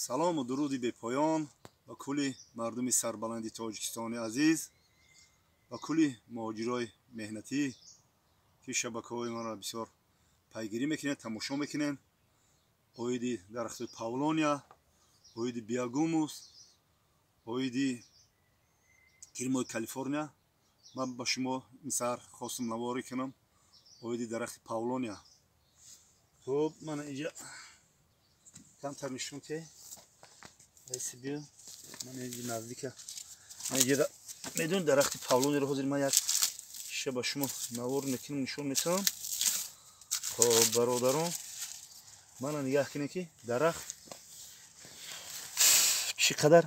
Салому дуруди бепоён ба кулли мардуми сарбаланди Тоҷикистони азиз, ба кулли муҳоҷирои меҳнатӣ, ки шабакаҳои маро бисёр пайгирӣ мекунед, тамошо мекунед. Оиди дарахтои павлония, оиди биогумус, оиди кирмои Калифорния ман ба шумо ин саҳар хостум наворӣ кунам оиди дарахти павлония. Хуб, мана инҷа камтар нишон те айси биё. Ман инҷа наздика, ман инҷа медонед, дарахти павлонияро ҳозир ман як шиша ба шумо навор мекунам, нишон метавам. Хоб, бародарон, мана нигаҳ кунед, ки дарахт чӣ қадар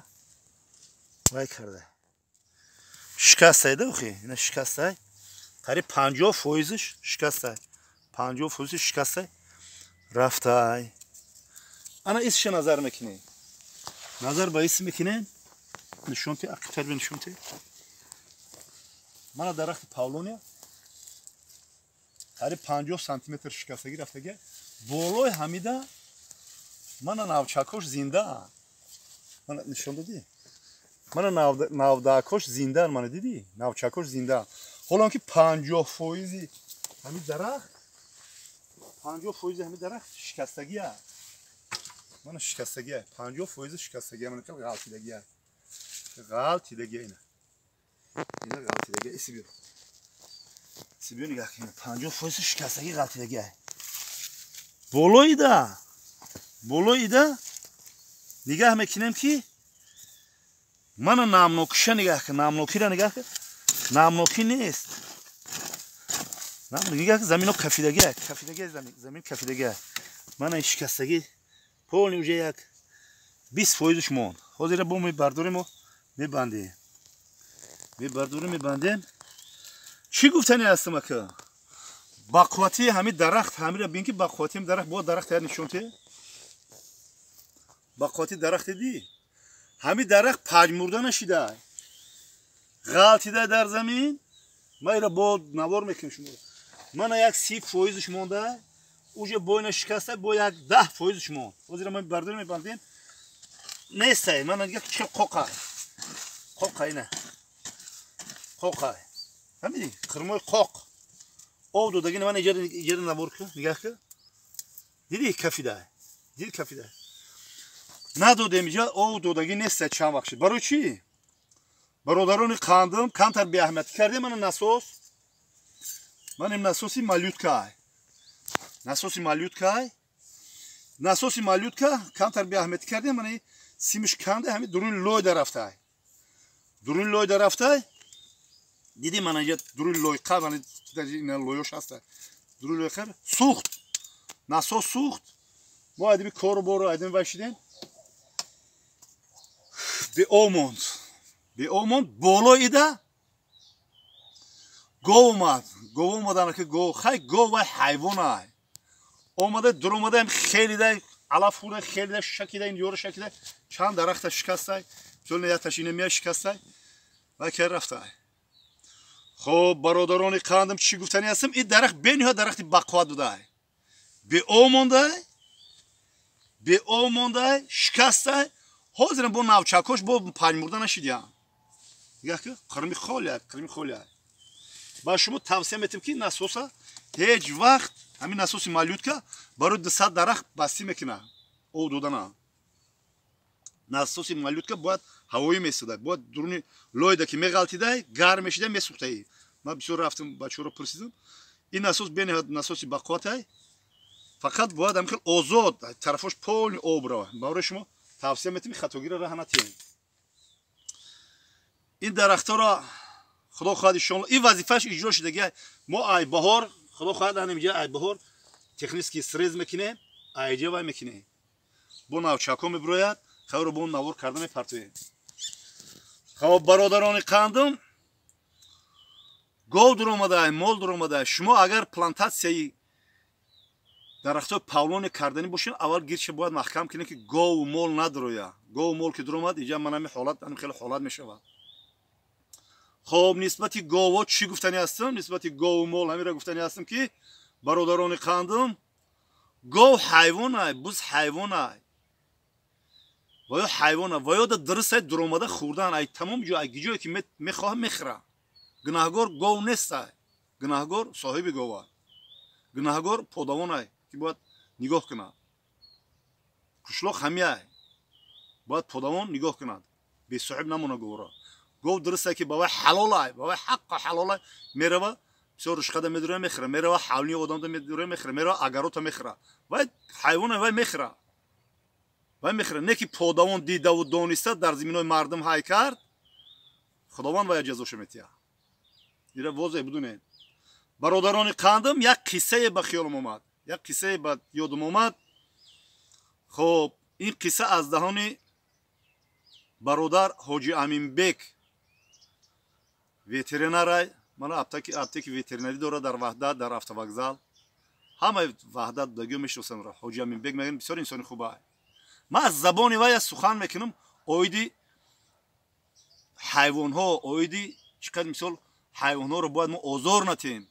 вай карда, шикастайда. Охи, ина шикастай, қариб 50%-иш шикастай, 50%-иш шикастай рафтай. Ана исша назар мекунед, назар ба ис мекунед, нишонте, ақибтар нишонте. Мана дарахти павлония қариб 50 сантиметр шикастагӣ рафтага. Болои ҳамида мана навчакош зинда, мана нишон додӣ, мана навдаакош зиндаан, мана дидӣ, навчакош зинда. Ҳолон ки 50%-и ҳамин дарахт, 50%-и ҳамин дарахт шикастагия, мана шикастагия, 50%-и шикастагия, мана ғалтидагия, ғалтидагия, ина, ина ғалтидагия. Иси биё, иси биё, нигаҳ кун, 50%-и шикастагӣ, ғалтидагия. Болоида, болоида нигаҳ мекунем, ки мана намнокиша нигаҳ кун, намнокира нигаҳ кун, намнокӣ нест. Нигаҳ кун, замино кафидагия, кафидагия, замин кафидагия. Мана шикастагӣ полный, уже як 20%-ш монд. Ҳозира бо мебардорему мебандем, мебардорем, мебандем. Чӣ гуфтани ҳастам, ака? Ба қуввати ҳами дарахт, ҳамира бин, ки ба қуввати дарахт, бо дарахт я нишон те. Ба қуввати дарахт дидӣ, ҳами дарахт пажмурда нашида, ғалтида дар замин. Ма ира бо навор мекунем шумо. Мана як 30%-ш монда, уже бойна шикаста, бо як 10%-ш монд. Ҳозира ма бардорем, мебандем, нестай. Мана дига чӣ қоқай, қоқай, ина қоқай, фаҳмидӣ? Қирмои қоқ об додаги. Мана иҷара навор ку, нигаҳ ку, дидӣ, кафида, дидӣ, кафида. Надодем, иҷа об додагӣ неста чанд вақт шуд. Барои чӣ, бародарони қандым, камтар беаҳамиятӣ кардем. Мана насос, манем насоси малюткай, насоси малюткай, насоси малютка камтар беаҳамиятӣ кардем. Мана симиш канда, ҳами дуруни лой дарафтай, дуруни лой дарафтай. Дидӣ, мана иҷа дуруни лойқа, мана ина лоёш ҳаста, дуруни лойқа сӯхт, насос сӯхт. Мо айдими кору бору айдими вай шидем, беоб монд, беоб монд. Болоида гов омад, гов омадан ки гов, хай, гов вай ҳайвонай, омада дуромада, хелида алаф хӯрда, хелида шакида, ин ёро шакида, чанд дарахта шикастай, мисол якташ ина мия шикастай ва кар рафтай. Хоб, бародарони қандам, чӣ гуфтани ҳастам? Ин дарахт бениҳоят дарахти бақувват будай, беоб мондай, беоб мондай, шикастай. Ҳозирам бо навчакош бо пажмурда нашидиям. Нигаҳ ки, қирми холия, қирми холия. Ба шумо тавсия метем, ки насоса ҳеҷ вақт, ҳамин насоси малютка барои 200 дарахт басӣ мекунад об додана. Насоси малютка бояд ҳавоӣ месода, бояд дуруни лойда ки меғалтидай, гарм мешида, месӯхтаи. Ман бисёр рафтам, бачаҳоро пурсидам. Ин насос бениҳоят насоси бақувватай, фақат бояд ҳамин хел озод тарафош полный об рава. Барои шумо тавсия метем, хатогиро раҳ натиҳем. Ин дарахтҳоро, худо хоҳад, иншоалло, ин вазифааш иҷро шудаги. Мо ай баҳор, худо хоҳад, ҳанимҷа ай баҳор технический срез мекунем, айҷа вай мекунем, бо навчако мебирояд, хайро бо навор карда мепартоем. Хоб, бародарони қандум, гов дуромадай, мол дуромадай. Шумо агар плантатсияи дарахтҳои павлония карданӣ бошед, аввал гирша бояд маҳкам кунед, ки гову мол надуроя. Гову мол ки дуромад, иҷа манами ҳолат, ҳамин хеле ҳолат мешавад. Хоб, нисбати гово чӣ гуфтанӣ ҳастам? Нисбати гову мол ҳаминро гуфтанӣ ҳастам, ки бародарони қандум, гов ҳайвонай, буз ҳайвонай. Ва ё ҳайвона, ва ё да дурустай дуромада хӯрдан, ай тамом ҷо, ай ҷое ки мехоҳа мехӯра. Гунаҳгор гов нестай, гунаҳгор соҳиби гова, гунаҳгор подавонай, ки бояд нигоҳ кунад. Қишлоқ ҳамияй, бояд подавон нигоҳ кунад, бесоҳиб намона говро. Гов дурустай ки ба вай ҳалолай, ба вай ҳаққа ҳалолай, мерава бисёр рушқада медура мехӯра, мерава ҳавлии одамда медура мехӯра, мерава агарота мехӯра, вай ҳайвона вай мехӯра, вай мехӯра. Не ки подавон дидаву дониста дар зиминои мардум ҳай кард, Худованд вая ҷазоша метиҳад. Ира возеҳ бидунед. Бародарони қандам, як қиссае ба хиёлам омад, як қиссае ба ёдам омад. Хоб, ин қисса аз даҳони бародар Ҳоҷи Аминбек, ветеринарай, мана аптеки ветеринарӣ дорад дар Ваҳдат, дар автовокзал. Ҳамаи Ваҳдат будагиё мешиносанд Ҳоҷи Аминбек, мегӯянд бисёр инсони хубай. Ман аз забони вай сухан мекунам оиди ҳайвонҳо, оиди чӣ қадр мисол ҳайвонҳоро бояд мо озор натиҳем,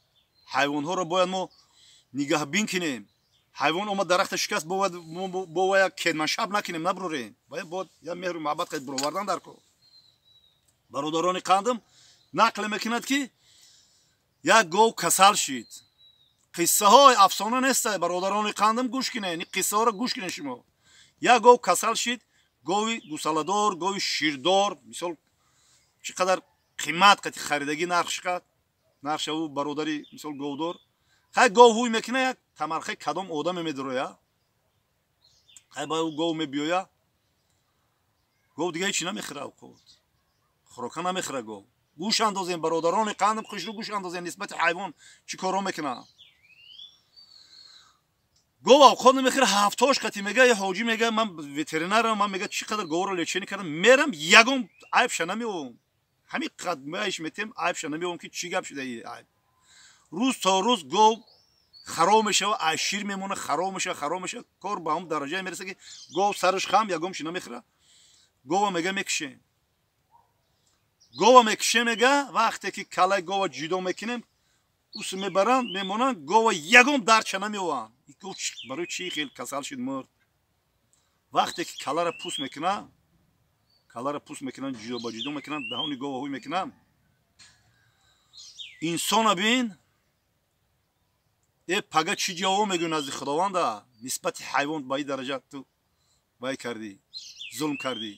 ҳайвонҳоро бояд мо нигаҳбин кунем. Ҳайвон омад дарахта шикаст, бо вая кедманшаб накунем, набурорем, бояд я меҳру муҳаббат қайд буровардан дар кор. Бародарони қандам, нақл мекунад ки як гов касал шид. Қиссаҳои афсона нестай, бародарони қандам, гӯш кунед, ин қиссаҳоро гӯш кунед шумо. Як гов касал шид, гови гусаладор, гови ширдор, мисол чӣ қадар қимат қати харидагӣ нархш қад нархша ӯ бародари мисол говдор. Хай гов ҳуй мекуна, як тамархаи кадом одаме медуроя, хай ба ӯ гов мебиёя, гов дига ҳечи намехӯра, авқот хӯрока намехӯра гов. Гӯш андозем, бародарони қандам, хушрӯ гӯш андозем нисбати ҳайвон чӣ корро мекунад. Гов авқот намехӯра, ҳафтош қати мега, я ҳоҷӣ мега, ман ветеринарам, ман мега чӣ қадар говро лечение кардам, мерам ягон айбша намеовам, ҳамин қад меаш метем, айбша намеовам ки чӣ гап шуда айб. Рӯз то рӯз гов хароб мешава, ай шир мемона, хароб мешава, хароб мешава, кор ба ҳам дараҷае мераса ки гов сараш хам, ягон чи намехӯра. Гова мега мекушем, гова мекушем, мега вақте ки калаи гова ҷудо мекунем, ус мебаранд, мемонанд, гова ягон дардша намеованд. Гов барои чӣ хел касал шуд, мурд? Вақте ки калара пӯст мекунанд, калара пӯст мекунанд, ҷудо ба ҷудо мекунанд, даҳони гова ҳуй мекунанд. Инсона бин, э пага чӣ ҷавоб мегӯӣ назди Худованда нисбати ҳайвон? Ба ин дараҷа ту вай кардӣ, зулм кардӣ.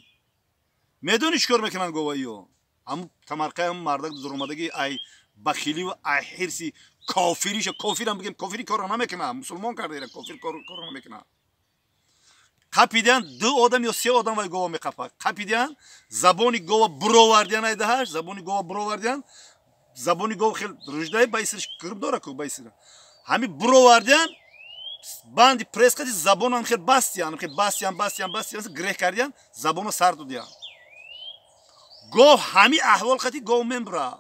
Медонӣ чӣ кор мекунанд говаиё? Ҳамун тамарқаи ҳамун мардак зуромадагӣ ай бахиливу ай ҳирси кофириша, кофирам бигем, кофири корро намекунад, мусулмон карда кофир корро намекунад. Қапидиан ду одам ё се одам вай гова меқапад. Қапидиан забони гова буровардиан, айдаҳаш забони гова буровардиан, забони гов хел руждаи байсирш кирб дора ку байсира. Ҳами буровардиан, банди пресс қади забонам хел бастиан, хел бастиан, бастиан, бастиан, греҳ кардиан, забоно сар додиан. Гов ҳами аҳвол қати гов мембура.